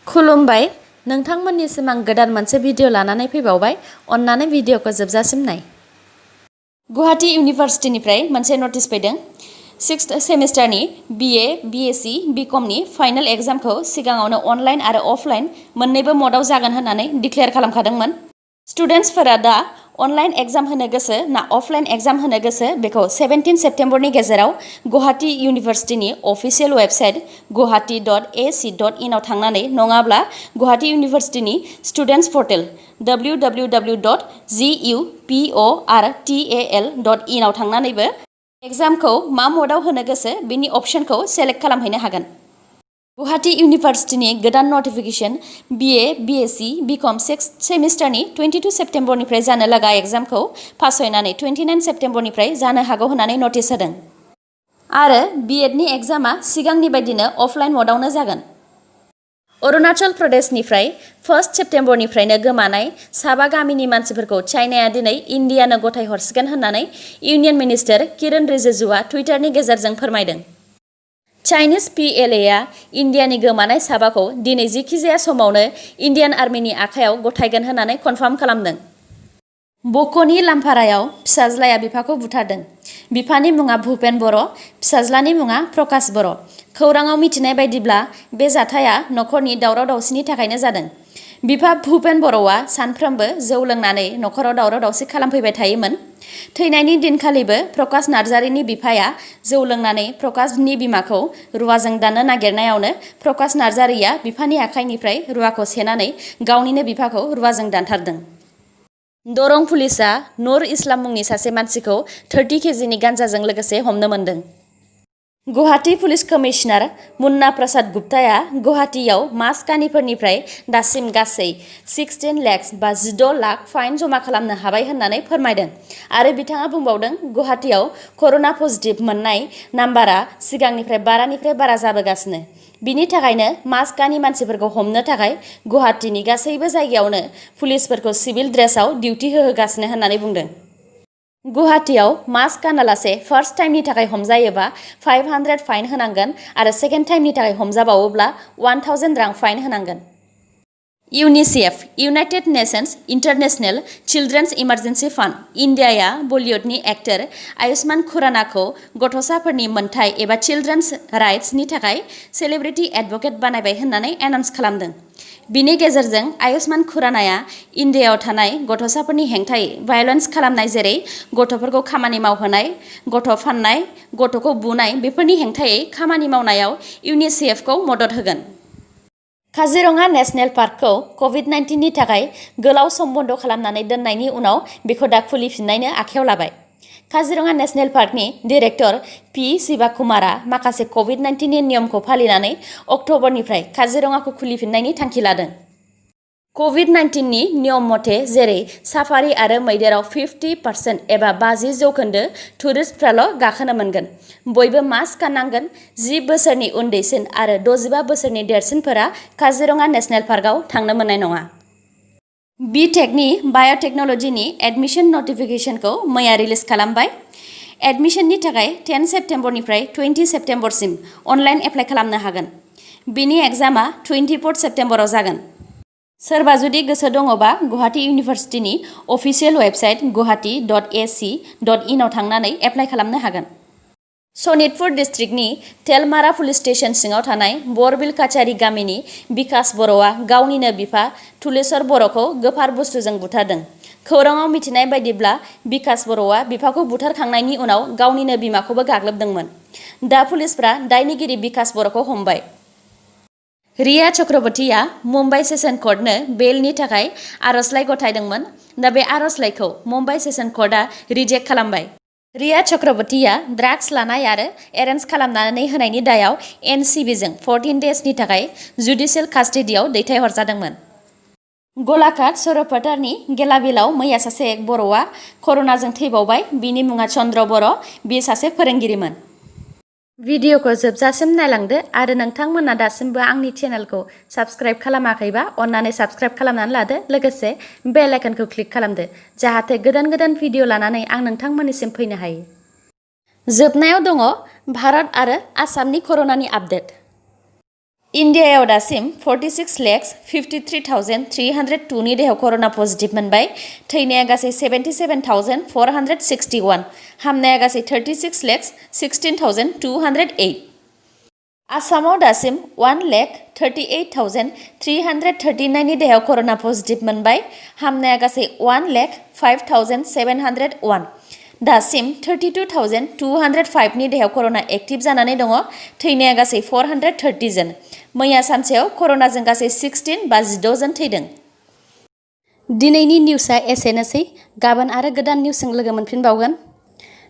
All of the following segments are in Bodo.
खुलुमबाय नोंथांमोननिसिम आं गोदान मोनसे भिडिअ लानानै फैबावबाय अन्नानै भिडिअखौ जोबजासिम नाय। गुवाहाटी इउनिभार्सिटिनिफ्राय मोनसे नटिस फैदों। 6th सेमिस्टारनि BA, BSc, BComनि फाइनाल एग्जामखौ सिगाङावनो अनलाइन आरो अफलाइन मोन्नैबो मडआव जागोन होननानै डिक्लेयार खालामखादोंमोन। स्टुडेन्टसफोरा दा अनलाइन एग्जाम होनो गोसो ना अफलाइन एग्जाम होनो गोसो बेखौ 17 सेप्तेम्बरनि गेजेराव गुवाहाटी इउनिभार्सिटिनि अफिसियेल वेबसाइट guwahati.ac.in आव थांनानै नङाब्ला गुवाहाटी इउनिभार्सिटिनि स्टुडेन्टस पर्टेल www.guportal.in आव थांनानैबो एग्जामखौ मा मडआव होनो गोसो बेनि अपसनखौ सेलेक्ट खालामहैनो हागोन। गुवाहाटी इउनिभार्सिटिनि गोदान notification BA, BSc, BCom 6th सेमिस्टारनि 22 सेप्तेम्बरनिफ्राय जानो लागा एग्जामखौ फासयनानै 29 सेप्तेम्बरनिफ्राय जानो हागौ होननानै नटिस होदों। आरो BEdनि एग्जामा सिगांनि बायदिनो अफलाइन मडआवनो जागोन। अरुणाचल प्रदेशनिफ्राय 1 सेप्तेम्बरनिफ्रायनो गोमानाय साबा गामिनि मानसिफोरखौ चाइनाया दिनै इन्डियानो गथायहरसिगोन होननानै इउनियन मिनिस्टार किरेन रिजिजुआ टुइटारनि गेजेरजों फोरमायदों। चाइनिज PLAआ इन्डियानि गोमानाय साबाखौ दिनै जिखिजाया समावनो इन्डियान आर्मिनि आखायाव गथायगोन होननानै कनफार्म खालामदों। बक'नि लामफारायाव फिसाज्लाया बिफाखौ बुथारदों। बिफानि मुङा भुपेन बर', फिसाज्लानि मुङा प्रकाश बर'। खौराङाव मिथिनाय बायदिब्ला बे जाथाया नखरनि दावराव दावसिनि थाखायनो जादों। बिफा भुपेन बर'आ सानफ्रोमबो जौ लोंनानै नखराव दावराव दावसि खालामफैबाय थायोमोन। थैनायनि दिनखालिबो प्रकाश नार्जारिनि बिफाया जौ लोंनानै प्रकाशनि बिमाखौ रुवाजों दाननो नागिरनायावनो प्रकाश नार्जारिया बिफानि आखाइनिफ्राय रुवाखौ सेनानै गावनिनो बिफाखौ रुवाजों दानथारदों। दरं पुलिसआ नूर इस्लाम मुंनि सासे मानसिखौ 30 केजिनि गान्जाजों लोगोसे हमनो मोन्दों। गुवाहाटी पुलिस कमिशनार मुन्ना प्रसाद गुप्ताया गुवाहाटीयाव मास कानिफोरनिफ्राय दासिम गासै 16 lakhs बा 16 लाख फाइन जमा खालामनो हाबाय होननानै फोरमायदों। आरो बिथाङा बुंबावदों गुवाहाटीयाव कर'ना पजिटिभ मोननाय नाम्बारा सिगांनिफ्राय बारानिफ्राय बारा जाबोगासिनो। बिनि थाखायनो मास कानि मानसिफोरखौ हमनो थाखाय गुवाहाटीनि गासैबो जायगायावनो पुलिसफोरखौ सिभिल ड्रेसाव डिउटि होहोगासिनो होननानै बुंदों। गुवाहाटीयाव मास्क गानालासे फार्स्ट टाइमनि थाखाय हमजायोबा 500 फाइन होनांगोन आरो सेकेन्ड टाइमनि थाखाय हमजाबावोब्ला 1000 रां फाइन होनांगोन। UNICEF United Nations international children's emergency fund इन्डियाया बलिउडनि एक्टर आयुष्मान खुरानाखौ गथ'साफोरनि मोनथाय एबा चिल्ड्रेन्स राइट्सनि थाखाय सेलिब्रिटि एडभकेट बानायबाय होननानै एनाउन्स खालामदों। बिनि गेजेरजों आयुष्मान खुरानाया इन्डियायाव थानाय गथ'साफोरनि हेंथायै भायलेन्स खालामनाय जेरै गथ'फोरखौ खामानि मावहोनाय, गथ' फाननाय, गथ'खौ बुनाय बेफोरनि हेंथायै खामानि मावनायाव इउनिसेफखौ मदद होगोन। काजिरङा नेशनेल पार्कखौ COVID-19नि थाखाय गोलाव सम बन्द खालामनानै दोननायनि उनाव बेखौ दा खुलिफिननायनो आखायाव लाबाय। काजिरङा नेशनेल पार्कनि डिरेक्टर P. शिवाकुमारा माखासे COVID-19नि नियमखौ फालिनानै अक्ट'बरनिफ्राय काजिरङाखौ खुलिफिननायनि थांखि लादों। COVID-19नि नियम मथे जेरै साफारि आरो मैदेराव 50% एबा 50% टुरिस्टफ्राल' गाखोनो मोनगोन। बयबो मास्क गाननांगोन। 10 बोसोरनि उन्दैसिन आरो 65 बोसोरनि देरसिनफोरा काजिरङा नेशनेल पार्कआव थांनो मोननाय नङा। BTechनि बाय'टेक्न'लजिनि एडमिशन नटिफिकेशनखौ मैया रिलिज खालामबाय। एडमिशननि थाखाय 10 सेप्तेम्बरनिफ्राय 20 सेप्तेम्बरसिम अनलाइन एप्लाइ खालामनो हागोन। बिनि एग्जामा 24 सेप्तेम्बराव जागोन। सोरबा जुदि गोसो दङबा गुवाहाटी इउनिभार्सिटिनि अफिसियेल वेबसाइट guwahati.ac.in आव थांनानै एप्लाइ खालामनो हागोन। सनितपुर डिस्ट्रिक्टनि तेलमारा पुलिस स्टेशन सिङाव थानाय बरबिल काचारी गामिनि बिकास बर'आ गावनिनो बिफा तुलेश्वर बर'खौ गोफार बुस्थुजों बुथारदों। खौराङाव मिथिनाय बायदिब्ला बिकास बर'आ बिफाखौ बुथारखांनायनि उनाव गावनिनो बिमाखौबो गाग्लोबदोंमोन। दा पुलिसफ्रा दायनिगिरि बिकास बर'खौ हमबाय। रिया चक्रवर्तीया मुम्बाइ सेसन कर्टनो बेलनि थाखाय आर'जलाइ गथायदोंमोन। दा बे आर'जलाइखौ मुम्बाइ सेसन कर्टआ रिजेक्ट खालामबाय। रिया चक्रवर्तीया ड्राग्स लानाय आरो एरेन्ज खालामनानै होनायनि दायाव NCBजों 14 डेजनि थाखाय जुडिशियेल कास्टडियाव दैथायहरजादोंमोन। गलाघाट सरपटारनि गेलाबिलाव मैया सासे बर'आ कर'नाजों थैबावबाय। बिनि मुङा चन्द्र बर'। बियो सासे फोरोंगिरिमोन। भिडिअखौ जोबजासिम नायलांदो आरो नोंथांमोना दासिमबो आंनि चेनेलखौ साबस्क्राइब खालामाखैबा अन्नानै साबस्क्राइब खालामनानै लादो। लोगोसे बेल आइकनखौ क्लिक खालामदो जाहाथे गोदान गोदान भिडिअ लानानै आं नोंथांमोननिसिम फैनो हायो। जोबनायाव दङ भारत आरो आसामनि कर'नानि आपडेट। इन्डियायाव दासिम 46,53,302 नि देहायाव कर'ना पजिटिभ मोनबाय। थैनाया गासै 77,461, हामनाया गासै 36,16,208। आसामाव दासिम 1,38,339 नि देहायाव कर'ना पजिटिभ मोनबाय। हामनाया गासै 1,05,701। दासिम 32,205 नि देहायाव कर'ना एक्टिभ जानानै दङ। थैनाया गासै 430 जन। मैया सानसेयाव कर'नाजों गासै 16 जन थैदों। दिनैनि निउसआ एसेनोसै। गाबोन आरो गोदान निउसजों लोगो मोनफिनबावगोन।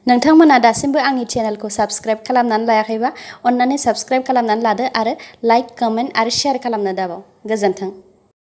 नोंथांमोना दासिमबो आंनि चेनेलखौ साबस्क्राइब खालामनानै लायाखैबा अन्नानै साबस्क्राइब खालामनानै लादो आरो लाइक, कमेन्ट आरो शेयार खालामनो दाबाव। गोजोन्थों।